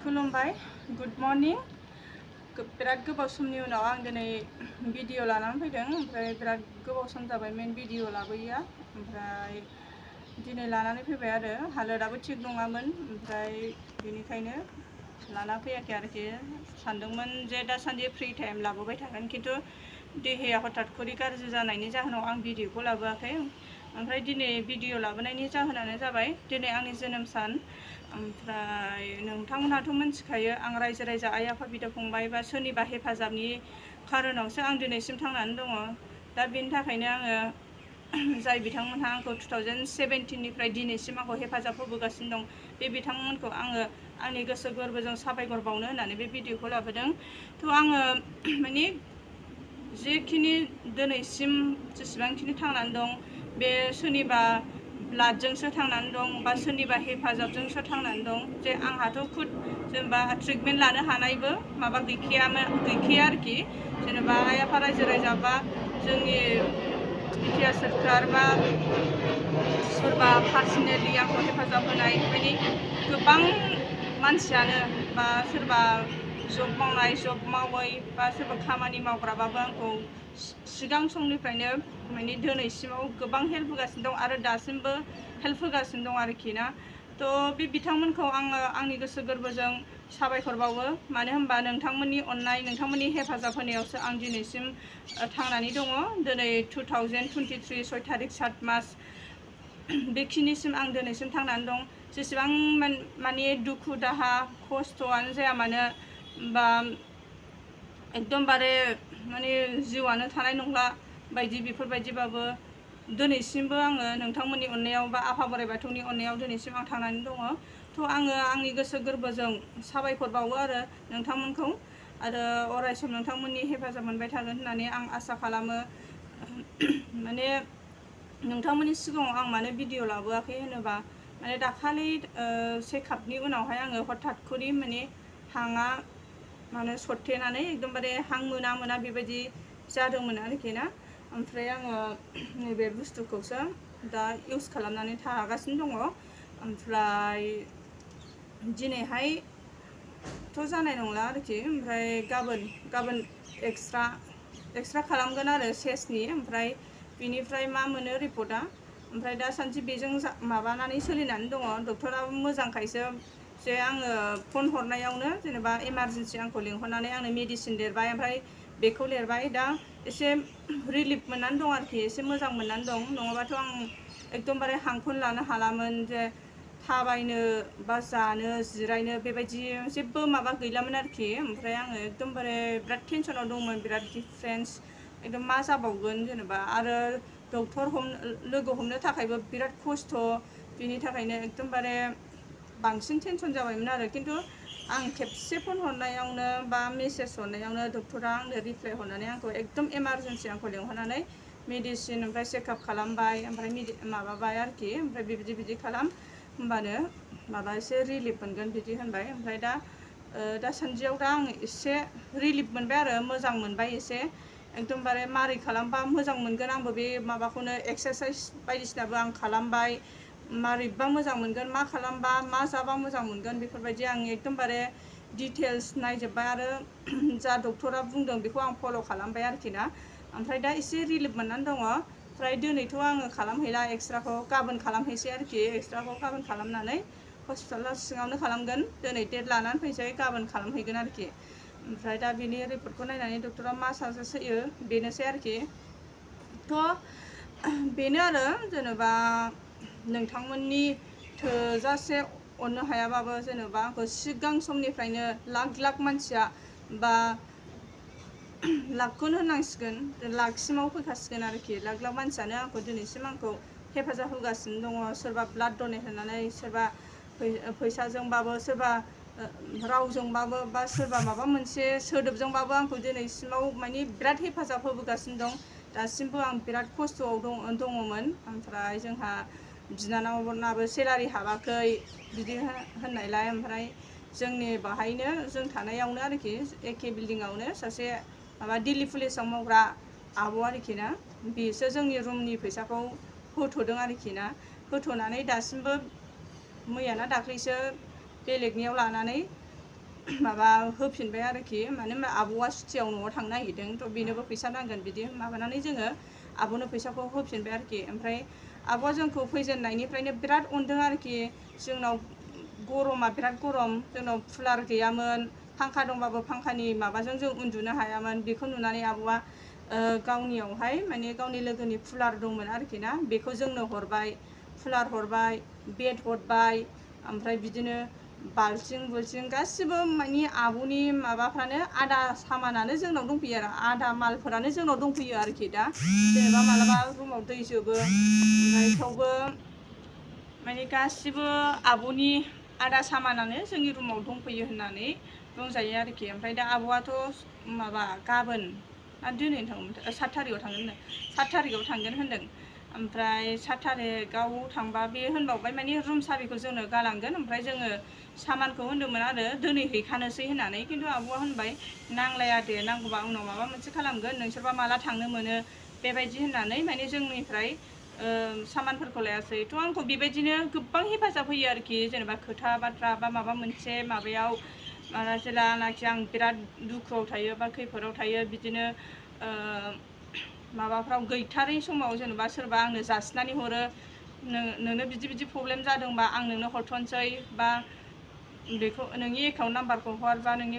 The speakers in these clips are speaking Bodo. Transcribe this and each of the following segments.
खुलुमबाय गुड मर्निं बिराद गोबाव समनि उनाव आं दिनै भिडिअ लानानै फैदों ओमफ्राय बिराद गोबाव सम जाबाय मेन भिडिअ लाबोयैया ओमफ्राय दिनै लानानै फैबाय आरो हालोदाबो थिग नङामोन ओमफ्राय बेनिखायनो लाना फैयाखै आरोखि सानदोंमोन जे दासान्दि फ्रि टाइम लाबोबाय थागोन खिन्थु देहाया हठात खरि गाज्रि जानायनि जाहोनाव आं भिडिअखौ लाबोआखै ओमफ्राय दिनै भिडिअ लाबोनायनि जाहोनानो जाबाय दिनै आंनि जोनोम सान ओमफ्राय नोंथांमोनहाथ' मिथिखायो आं रायजो राजा आइ आफा बिदा फंबाय बा सोरनिबा हेफाजाबनि खारनावसो आं दिनैसिम थांनानै दङ दा बेनि थाखायनो आङो जाय बिथांमोनहा आंखौ 2017 निफ्राय दिनैसिम आंखौ हेफाजाब होबोगासिनो दं बे बिथांमोनखौ आङो आंनि गोसो गोरबोजों साबायखर बावनो होननानै बे भिडिअखौ लाबोदों थ' आङो माने जेखिनि दिनैसिम जेसेबांखिनि थांनानै दं बे सोरनिबा ब्लाडजोंसो थांनानै दं बा सोरनिबा हेफाजाबजोंसो थांनानै दं जे आंहाथ' खुद जेनेबा ट्रिटमेन्ट लानो हानायबो माबा गैखाया आरोखि जेनेबा आइ आफा रायजो राजा बा जोंनि बिटिआर सोरखार बा सोरबा पार्सनेलि आंखौ हेफाजाब होनाय बायदि गोबां मानसियानो बा सोरबा जब मावनाय जब मावै बा सोरबा खामानि मावग्राबाबो आंखौ सिगां समनिफ्रायनो माने दिनैसिमाव गोबां हेल्प होगासिनो दं आरो दासिमबो हेल्प होगासिनो दं आरोखि ना थ' बे बिथांमोनखौ आङो आंनि गोसो गोरबोजों साबायखर बावो मानो होनबा नोंथांमोननि अननाय नोंथांमोननि हेफाजाब होनायावसो आं दिनैसिम थांनानै दङ दिनै 2023 6 थारिख 7 मास बेखिनिसिम आं दिनैसिम थांनानै दं जेसेबां माने दुखु दाहा खस्थ'आनो जाया मानो बा एकदमबारे माने जिउआनो थानाय नंला बायदि बेफोरबायदिबाबो दिनैसिमबो आङो नोंथांमोननि अननायाव बा आफा बोराइ बाथौनि अननायाव दिनैसिम आं थांनानै दङ थ' आङो आंनि गोसो गोरबोजों साबायखर बावो आरो नोंथांमोनखौ आरो अरायसम नोंथांमोननि हेफाजाब मोनबाय थागोन होननानै आं आसा खालामो माने नोंथांमोननि सिगाङाव आं मानो भिडिअ लाबोआखै होनोबा माने दाखालि चेकआपनि उनावहाय आङो हठात खरि माने हाङा माने सरथेनानै एकदमबारे हां मोना बेबायदि जादोंमोन आरोखि ना ओमफ्राय आङो नैबे बुस्थुखौसो दा इउज खालामनानै थागासिनो दङ ओमफ्राय दिनैहायथ' जानाय नंला आरोखि ओमफ्राय गाबोन एक्सट्रा खालामगोन आरो सेसनि ओमफ्राय बिनिफ्राय मा मोनो रिपर्टआ ओमफ्राय दा सानसे बेजों माबानानै सोलिनानै दङ डक्टराबो मोजांखायसो जे आङो फन हरनायावनो जेनेबा इमारजेन्सि आंखौ लिंहरनानै आंनो मेडिसिन लिरबाय ओमफ्राय बेखौ लिरबाय दा एसे रिलिफ मोननानै दं आरोखि एसे मोजां मोननानै दं नङाबाथ' आं एकदमबारे हांखौनो लानो हालामोन जे थाबायनो बा जानो जिरायनो बेबायदि जेबो माबा गैलामोन आरोखि ओमफ्राय आङो एकदमबारे बिराद टेनसनाव दंमोन बिराद डिफारेन्स एकदम मा जाबावगोन जेनेबा आरो डक्टर लोगो हमनो थाखायबो बिराद खस्थ' बिनि थाखायनो एकदमबारे बांसिन टेनसन जाबायमोन आरो खिन्थु आं खेबसे फन हरनायावनो बा मेसेज हरनायावनो डक्टरा आंनो रिप्लाइ हरनानै आंखौ एकदम इमारजेन्सि आंखौ लिंहरनानै मेडिसिन ओमफ्राय चेकआप खालामबाय ओमफ्राय माबाबाय आरोखि ओमफ्राय बिदि खालाम होमबानो माबा एसे रिलिफ मोनगोन बिदि होनबाय ओमफ्राय दासान्दियाव दा आं एसे रिलिफ मोनबाय आरो मोजां मोनबाय एसे एकदमबारे मारै खालामबा मोजां मोनगोन आंबो बे माबाखौनो एक्सारसाइस बायदिसिनाबो आं खालामबाय मारैबा मोजां मोनगोन मा खालामबा मा जाबा मोजां मोनगोन बेफोरबायदि आं एकदमबारे डिटेल्स नायजोब्बाय आरो जा डक्टरा बुंदों बेखौ आं फल' खालामबाय आरोखि ना ओमफ्राय दा एसे रिलिफ मोननानै दङ ओमफ्राय दिनैथ' आङो खालामहैला एक्सट्राखौ गाबोन खालामहैसै आरोखि एक्सट्राखौ गाबोन खालामनानै हस्पिटालाव सिङावनो खालामगोन दिनै डेट लानानै फैसै गाबोन खालामहैगोन आरोखि ओमफ्राय दा बिनि रिपर्टखौ नायनानै डक्टरा मा साजेस्ट होयो बेनोसै आरोखि थ' बेनो आरो जेनेबा नोंथांमोननि थोजासे अननो हायाबाबो जेनेबा आंखौ सिगां समनिफ्रायनो लाख मानसिया बा लाखखौनो होननांसिगोन लाखसिमाव फैखासिगोन आरोखि लाख मानसियानो आंखौ दिनैसिम आंखौ हेफाजाब होगासिनो दङ सोरबा ब्लाड डनेट होनानै सोरबा फैसाजोंबाबो सोरबा रावजोंबाबो बा सोरबा माबा मोनसे सोदोबजोंबाबो आंखौ दिनैसिमाव माने बिराद हेफाजाब होबोगासिनो दं दासिमबो आं बिराद खस्थ'आव दङमोन ओमफ्राय जोंहा बिनानावनाबो सेलारि हाबाखै बिदि होननायलाय ओमफ्राय जोंनि बाहायनो जों थानायावनो आरोखि एखे बिल्डिंआवनो सासे माबा दिल्ली पुलिसाव मावग्रा आब' आरोखि ना बेसो जोंनि रुमनि फैसाखौ होथ'दों आरोखि ना होथ'नानै दासिमबो मैयाना दाख्लैसो बेलेगनियाव लानानै माबा होफिनबाय आरोखि मानो होनबा आब'आ सुटियाव न'आव थांनो नागिरदों थ' बेनोबो फैसा नांगोन बिदि माबानानै जोङो आब'नो फैसाखौ होफिनबाय आरोखि ओमफ्राय आब'आ जोंखौ फैजेननायनिफ्रायनो बिराद अनदों आरोखि जोंनाव गरमा बिराद गरम जोंनाव कुलार गैयामोन फांखा दंबाबो फांखानि माबाजों जों उन्दुनो हायामोन बेखौ नुनानै आब'आ गावनियावहाय माने गावनि लोगोनि कुलार दंमोन आरोखि ना बेखौ जोंनो हरबाय कुलार हरबाय बेड हरबाय ओमफ्राय बिदिनो बाल्थिं गासिबो माने आब'नि माबाफ्रानो आधा सामानानो जोंनाव दंफैयो आरो आधा मालफोरानो जोंनाव दंफैयो आरोखि दा जेनेबा मालाबा रुमाव दै जोबो ओमफ्राय थेवबो माने गासिबो आब'नि आधा सामानानो जोंनि रुमाव दंफैयो होननानै बुंजायो आरोखि ओमफ्राय दा आब'आथ' माबा गाबोन दिनै थांगोन 7 थारिखआव थांगोन 7 थारिखआव थांगोन होनदों ओमफ्राय 7 थारिखआव थांबा बे होनबावबाय माने रुम साबिखौ जोंनो गालांगोन ओमफ्राय जोङो सामानखौ होनदोंमोन आरो दोनहैखानोसै होननानै खिन्थु आब'आ होनबाय नांलाया दे नांगौबा उनाव माबा मोनसे खालामगोन नोंसोरबा माला थांनो मोनो बेबायदि होननानै माने जोंनिफ्राय सामानफोरखौ लायासै थ' आंखौ बेबायदिनो गोबां हेफाजाब होयो आरोखि जेनेबा खोथा बाथ्रा बा माबा मोनसे माबायाव जेलानाखि आं बिराद दुखुआव थायो बा खैफोदाव थायो बिदिनो माबाफ्राव गैथारै समाव जेनेबा सोरबा आंनो जासिनानै हरो नोंनो बिदि प्रब्लेम जादोंबा आं नोंनो हरथ'नोसै बा बेखौ नोंनि एकाउन्ट नाम्बारखौ हर बा नोंनि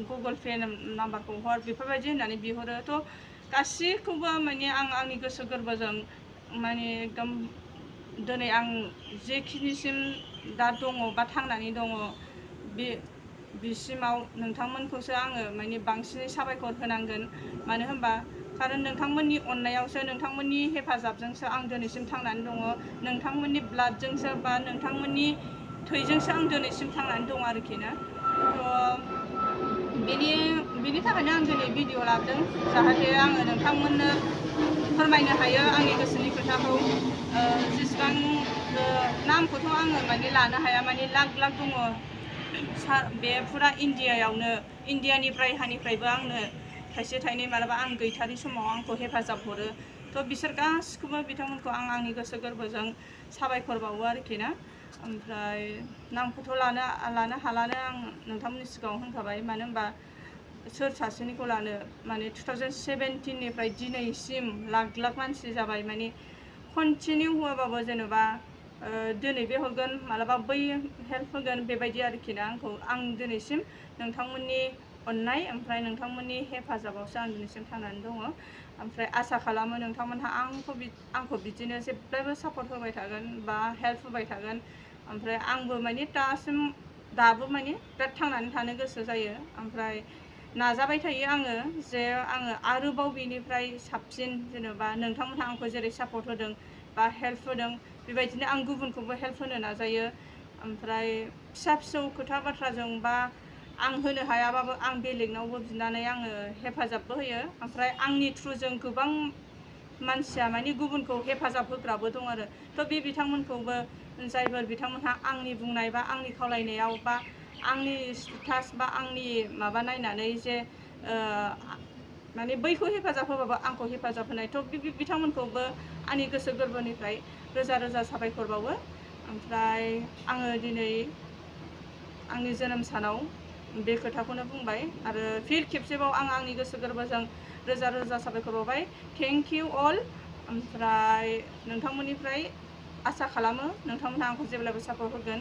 गुगल पे नाम्बारखौ हर बेफोरबायदि होननानै बिहरो थ' गासिखौबो माने आं आंनि गोसो गोरबोजों माने एकदम दिनै आं जेखिनिसिम दा दङ बा थांनानै दङ बिसिमाव नोंथांमोनखौसो आङो माने बांसिनै साबायखर होनांगोन मानो होनबा खारन नोंथांमोननि अननायावसो नोंथांमोननि हेफाजाबजोंसो आं दिनैसिम थांनानै दङ नोंथांमोननि ब्लाडजोंसो बा नोंथांमोननि थैजोंसो आं दिनैसिम थांनानै दं आरोखि ना थ' बेनि थाखायनो आं दिनै भिडिअ लाबोदों जाहाथे आङो नोंथांमोननो फोरमायनो हायो आंनि गोसोनि खोथाखौ जेसेबां नामखौथ' आङो माने लानो हाया माने लाख दङ बे फुरा इण्डियायावनो इण्डियानिफ्राय हानिफ्रायबो आंनो थाइसे थाइनै मालाबा आं गैथारि समाव आंखौ हेफाजाब हरो थ' बिसोर गासिखौबो बिथांमोनखौ आं आंनि गोसो गोरबोजों साबायखर बावो आरोखि ना ओमफ्राय नामखौथ' लानो हालानो आं नोंथांमोननि सिगाङाव होनखाबाय मानो होनबा सोर सासेनिखौ लानो माने 2017निफ्राय दिनैसिम लाख मानसि जाबाय माने कन्टिनिउ होआबाबो जेनेबा दिनै बे हरगोन मालाबा बै हेल्प होगोन बेबायदि आरोखि ना आं दिनैसिम नोंथांमोननि अननाय ओमफ्राय नोंथांमोननि हेफाजाबावसो आं दिनैसिम थांनानै दङ ओमफ्राय आसा खालामो नोंथांमोनहा आंखौ बिदिनो जेब्लायबो सापर्ट होबाय थागोन बा हेल्प होबाय थागोन ओमफ्राय आंबो माने दाबो माने बिराद थांनानै थानो गोसो जायो ओमफ्राय नाजाबाय थायो आङो जे आङो आरोबाव बेनिफ्राय साबसिन जेनेबा नोंथांमोनहा आंखौ जेरै सापर्ट होदों बा हेल्प होदों बेबायदिनो आं गुबुनखौबो हेल्प होनो नाजायो ओमफ्राय फिसा खोथा बाथ्राजों बा आं होनो हायाबाबो आं बेलेगनावबो बिनानै आङो हेफाजाबबो होयो ओमफ्राय आंनि थ्रुजों गोबां मानसिया माने गुबुनखौ हेफाजाब होग्राबो दं आरो थ' बे बिथांमोनखौबो जायफोर बिथांमोनहा आंनि बुंनाय बा आंनि खावलायनायाव बा आंनि स्टेटास बा आंनि माबा नायनानै जे माने बैखौ हेफाजाब होबाबो आंखौ हेफाजाब होनाय थ' बिथांमोनखौबो आंनि गोसो गोरबोनिफ्राय रोजा साबायखर बावो ओमफ्राय आङो दिनै आंनि जोनोम सानाव बे खोथाखौनो बुंबाय आरो फिर खेबसेबाव आं आंनि गोसो गोरबोजों रोजा साबायखर बावबाय थेंक इउ अल ओमफ्राय नोंथांमोननिफ्राय आसा खालामो नोंथांमोनहा आंखौ जेब्लाबो सापर्ट होगोन